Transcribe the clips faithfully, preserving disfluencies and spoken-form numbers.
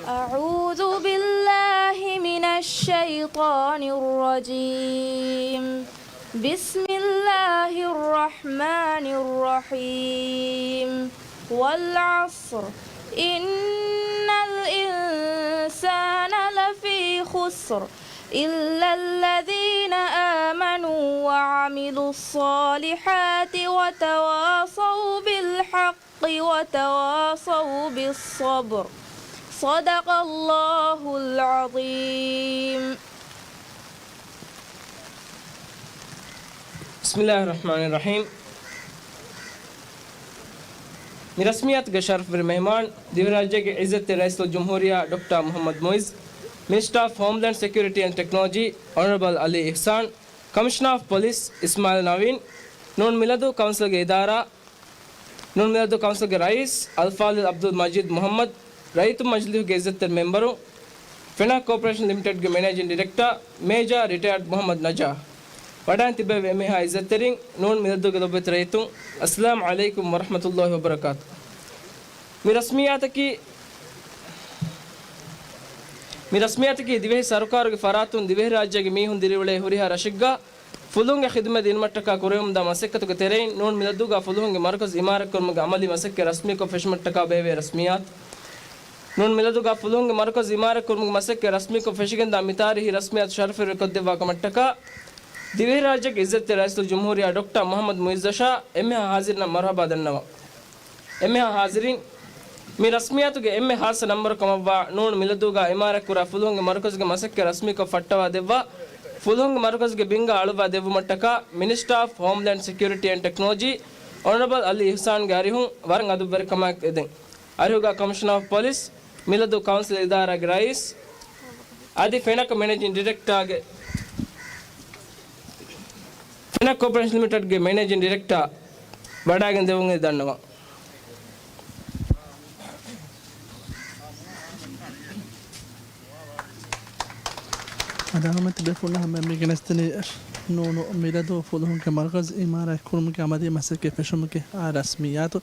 أعوذ بالله من الشيطان الرجيم. بسم الله الرحمن الرحيم. والعصر. إن الإنسان لفي خسر. إلا الذين آمنوا وعملوا الصالحات وتواصوا بالحق وتواصوا بالصبر. صدق الله العظيم. بسم الله الرحمن الرحيم. މި ރަސްމިއްޔާތުގެ ޝަރަފުވެރި މެހެމާން، ދިވެހިރާއްޖޭގެ އިއްޒަތްތެރި ރައީސުލްޖުމްހޫރިއްޔާ ޑޮކްޓަރ މުޙައްމަދު މުޢިއްޒު، މިނިސްޓަރ އޮފް ހޯމްލޭންޑް ސެކިއުރިޓީ އެންޑް ޓެކްނޮލޮޖީ، އޮނަރަބަލް އަލީ އިޙްސާން، ކަމިޝަނަރ އޮފް ޕޮލިސް އިސްމާޢީލް ނަވީން، ނޫން މިލަދޫ ކައުންސިލްގެ އިދާރާ، ނޫން މިލަދޫ ކައުންސިލްގެ ރައީސް އަލްފާޟިލް ޢަބްދުލް މަޖީދު މުޙައްމަދު، ރައްޔިތުން މަޖިލީހުގެ އިއްޒަތްތެރި މެމްބަރުން، ފެނާ ކޯޕަރޭޝަން ލިމިޓެޑްގެ މެނޭޖިން ޑިރެކްޓަރ މޭޖާ ރިޓަޔާޑް މުޙައްމަދު ނަޖާ، ވަޑައިން ތިއްބެވި އެންމެހާ އިއްޒަތްތެރިން، ނޫން މިލަދޫގެ ލޮބުވެތި ރައްޔިތުން، އައްސަލާމު ޢަލައިކުމް ވަރަޙްމަތުﷲި ވަބަރަކާތު. މި ރަސްމިއްޔާތަކީ، މި ރަސްމިއްޔާތަކީ ދިވެހި ސަރުކާރުގެ ފަރާތުން ދިވެހިރާއްޖޭގެ މީހުން ދިރިއުޅޭ ހުރިހާ ރަށެއްގަ ފުލުހުންގެ ޚިދުމަތް ދިނުމަށްޓަކާ ކުރެވެމުންދާ މަސައްކަތުގެ ތެރެއިން ނޫން މިލަދޫގަ ފުލުހުންގެ މަރުކަޒު އިމާރަތްކުރުމުގެ އަމަލީ މަސައްކަތް ރަސްމީކޮށް ފެށުމަށްޓަކާ ބޭއްވޭ ރަސްމިއްޔާތު. ނޫން މިލަދޫގަ ފުލުހުންގެ މަރުކަޒު އިމާރަތްކުރުމުގެ މަސައްކަތް ރަސްމީކޮށް ފެށިގެންދާ މި ތާރީހީ ރަސްމިއްޔާތު ޝަރަފުވެރިކޮށްދެއްވާ ކަމަށްޓަކާ، ދިވެހިރާއްޖޭގެ އިއްޒަތްތެރި ރައީސުލްޖުމްހޫރިއްޔާ ޑޮކްޓަރ މުޙައްމަދު މުޢިއްޒަށާ އެންމެހާ ޙާޟިރިންނަށް މަރުޙަބާ ދަންނަވަން. އެންމެހާ ޙާޟިރީން، މި ރަސްމިއްޔާތުގެ އެންމެ ޚާއްޞަ ނަންބަރު ކަމަށްވާ ނޫން މިލަދޫގަ އިމާރަތްކުރާ ފުލުހުންގެ މަރުކަޒުގެ މަސައްކަތް ރަސްމީކޮށް ފައްޓަވާ ދެއްވާ، ފުލުހުންގެ މަރުކަޒުގެ ބިންގާ އަޅުއްވާ ދެއްވުމަށްޓަކާ މިނިސްޓަރ އޮފް ހޯމްލޭންޑް ސެކިއުރިޓީ އެންޑް ޓެކްނޮލޮޖީ އޮނަރަބަލް އަލީ އިޙްސާންގެ އަރިހުން ވަރަށް އަދަބުވެރިކަމާއެކު އެދެން. އަރިހުގަ ކަމިޝަނަރ އޮފް ޕޮލިސް، މިލަދޫ ކައުންސިލް އިދާރާގެ ރައީސް، އަދި ފެނަކަ މެނޭޖިން ޑިރެކްޓާގެ، ފެނަކް ކޯޕަރޭޝަން ލިމިޓެޑްގެ މެނޭޖިން ޑިރެކްޓާ ވަޑައިގެން ދެވުން ދަންނަވަން. އަދާހަމަ ތިބޭފުޅުންނަށް ހަމަ މި ގެނެސްދިނީ ނޫނު މިލަދޫ ފުލުހުންގެ މަރުކަޒު އިމާރާތް ކުރުމުގެ އަމަލީ މަސައްކަތް ފެށުމުގެ އާ ރަސްމިއްޔާތު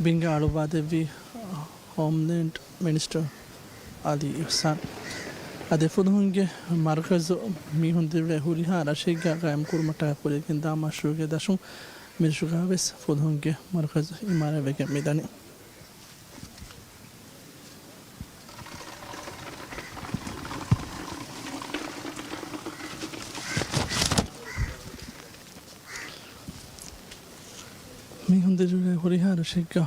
ބިންގާ އަޅުއްވާ ދެއްވީ ހޯމްލޭންޑް މިނިސްޓަރ އަލީ އިޙްސާން. އަދި ފުލުހުންގެ މަރުކަޒު މީހުން ދިރިއުޅޭ ހުރިހާ ރަށެއްގަ ގާއިމް ކުރުމަށްޓަކާ ކުރިއަށް ގެންދާ މަޝްރޫޢުގެ ދަށުން މިރަށުގަ ވެސް ފުލުހުންގެ މަރުކަޒު އިމާރާތް ވެގެން މިދަނީ. މީހުން ދިރިއުޅޭ ހުރިހާ ރަށެއްގަ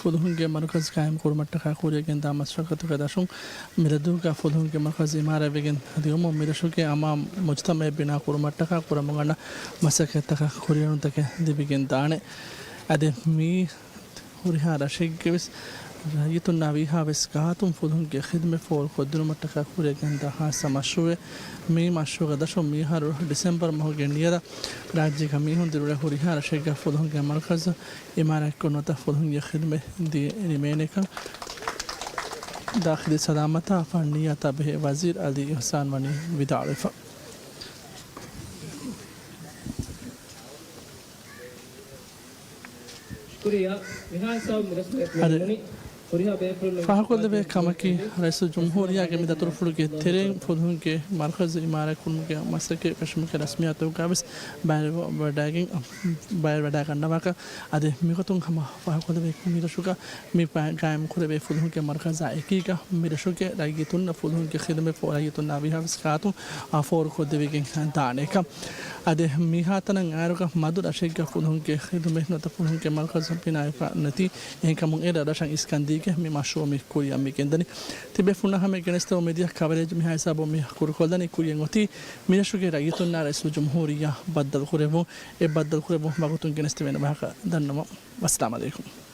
ފުލުހުންގެ މަރުކަޒު ގާއިމް ކުރުމަށްޓަކާ ކުރިއަށް ގެންދާ މަސައްކަތުގެ ދަށުން މިލަދޫގަ ފުލުހުންގެ މަރުކަޒު އިމާރާތް ވެގެން ދިއުމުން މިރަށުގެ އަމާން މުޖުތަމަޢެއް ބިނާ ކުރުމަށްޓަކާ ކުރަމުން އަންނަ މަސައްކަތްތަކަށް ކުރިއެރުންތަކެއް ލިބިގެން ދާނެ. އަދި މީ ހުރިހާ ރަށެއްގެ ވެސް ރައްޔިތުންނާ ވީހާ ވެސް ގާތުން ފުލުހުންގެ ޚިދުމަތް ފޯރުކޮށްދިނުމަށްޓަކާ ކުރިއަށް ގެންދާ ޚާއްޞަ މަޝްރޫޢެއް. މި މަޝްރޫޢުގެ ދަށުން މިއަހަރު ޑިސެމްބަރު މަހުގެ ނިޔަލަށް ރާއްޖޭގަ މީހުން ދިރިއުޅޭ ހުރިހާ ރަށެއްގަ ފުލުހުންގެ މަރުކަޒު އިމާރާތްކޮށް ނުވަތަ ފުލުހުންގެ ޚިދުމަތް ދިޔަ ނިމޭނެކަން ދާޚިލީ ސަލާމަތާ ފަންނިއްޔާތާ ބެހޭ ވަޒީރު އަލީ އިޙްސާން ވަނީ ވިދާޅުވެފަ. އަދި ފާހަގަކޮށްލެވޭ ކަމަކީ، ރައީސުލްޖުމްހޫރިއްޔާގެ މި ދަތުރުފުޅުގެ ތެރެއިން ފުލުހުންގެ މަރުކަޒު އިމާރާތްކުރުމުގެ މަސައްކަތް ފެށުމުގެ ރަސްމިއްޔާތުގަ ވެސް ބައިވެވަޑައިގެން، ބައިވެވަޑައިގަންނަވާކަށް. އަދި މިގޮތުން ހަމަ ފާހަގަކޮށްލެވޭ، މިރަށުގަ މި ގާއިމްކުރެވޭ ފުލުހުންގެ މަރުކަޒާ އެކީގަ މިރަށުގެ ރައްޔިތުންނަށް ފުލުހުންގެ ޚިދުމަތް ފޯ-، ރައްޔިތުންނާ ވީހާވެސް ގާތުން އާ ފޯރުކޮށްދެވިގެން ދާނެކަން. އަދި މިހާތަނަށް އައިރުގަ މަދު ރަށެއްގަ ފުލުހުންގެ ޚިދުމަތް ނުވަތަ ފުލުހުންގެ މަރުކަޒު ބިނާވެފަ ނެތީ. އެހެންކަމުން އެ ރަށަށް އިސްކަންދީގެން މި މަޝްރޫޢު މި ކުރިއަށް މި ގެންދަނީ. ތިބޭފުޅުންނަށް ހަމަ ގެނެސްދެވުނު މީޑިއާ ކަވަރޭޖް މިހާ ހިސާބުން މި ކުރުކޮށްލަނީ ކުރިއަށް އޮތީ މިރަށުގެ ރައްޔިތުންނާ ރައީސުލްޖުމްހޫރިއްޔާ ބައްދަލުކުރެއްވުން. އެ ބައްދަލުކުރެއްވުން ވަގުތުން ގެނެސްދެވޭނެ ވާހަކަ ދަންނަވަން. ވައްސަލާމް އަލައިކުމް.